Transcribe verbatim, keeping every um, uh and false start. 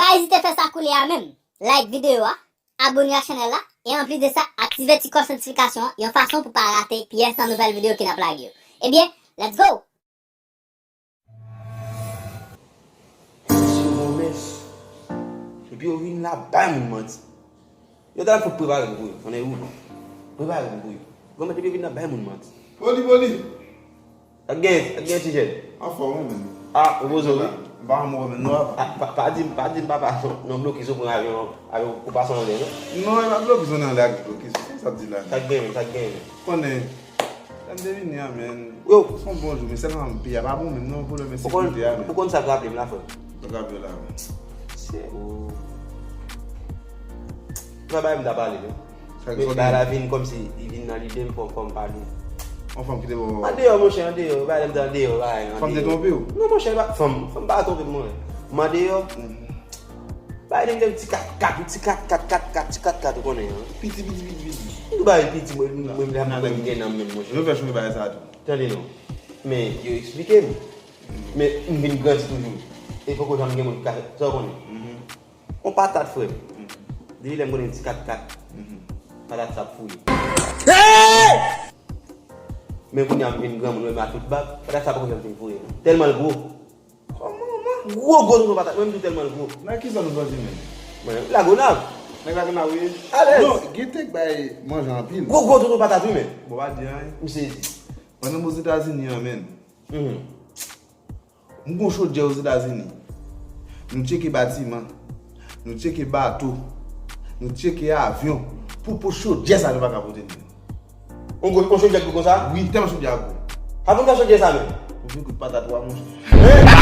Pa ezite fè sa koulye a menm. Like videyo a, abone ak chanèl la, e anplis de sa, aktive ti klòch notifikasyon an yon fason pou pa rate pyès nan nouvèl videyo ke n ap lage yo. Ebyen, let's go! Mesye, bon, mès. Epi yo vin la bay moun manti. Yo ta fout prepare m pou yo. Konnen ou. Prepare m pou yo. Granmèt epi yo vin la bay moun manti. Poli, poli. Sa k gen, sa k gen, ti jèn? Anfòm, wi, men. Ah, repoze w, wi. M pa anmò, men, non, papa. Ah, pa, pa di m, pa di m, papa, non, blokis ou pran avyon, avyon pou pase anlè, non? Non, e pa blokis, ou nan lè ak blokis. Sa w di la? Sa k gen, sa k gen? Konnen. Lè m te vini an, men. Yo. Se yon bon jou, men sèlman peyi a pa bon, men non, pwoblèm ensekirite a, men. Ou konn sa k raple m la, frè m? Sa k raple w la, men. Se ou. Travay m ta pale, men. Men bagay la vin kòmsi li vin nan lide m, fò, fò m pale. Yon fanm ki te bò. Andeyò, monchè, andeyò. Bagay la m te andeyò, bagay, andeyò. Fanm te twonpe w? Non, monchè, pa, fanm, fanm pa twonpe m, mwen. M andeyò. Bay nèg ti kat kat, ti kat kat, kat kat, ti kat kat, ou konnen an. Piti, piti, piti, piti. M tou bay piti, mwen, mwen, mwen, mwen, mwen gen nan menm, monchè. Yo fè chonje bagay sa a tou. Tande non. Men, yo eksplike m. Men, m vin grandi toujou. E poko janm gen moun ki ka fè, sa w konnen. On patat, frè m. Depi lè m konnen ti kat kat, patat sa ap fouye. Men kounye a m vin granmoun, men m a tout bab, patat sa poko janm fin fouye. Tèlman l gwo. Kòman, man? Gwo, gwo tonton patat. Mwen, m di w tèlman l gwo. Nan ki zòn ou sòti menm? Mwen, Lagonav. Nèg Lagonav ou ye? Alèz. Non, gen tèt bay manje anpil. Gwo, gwo tonton patat, wi, men. Bon, pa di anyen. M sezi. Pandan m Ozetazini an, menn. Mhm. M gon chodyè Ozetazini. Nou tcheke batiman. Nou tcheke bato. Nou tcheke avyon. Pou, pou chodyè sa nou pa ka pote l menm. On gwo, on chodyè gwo konsa? Wi, tèlman chodyè a gwo. Pa konn sa chodyè sa menm. Ou vin kout patat wa, monchè.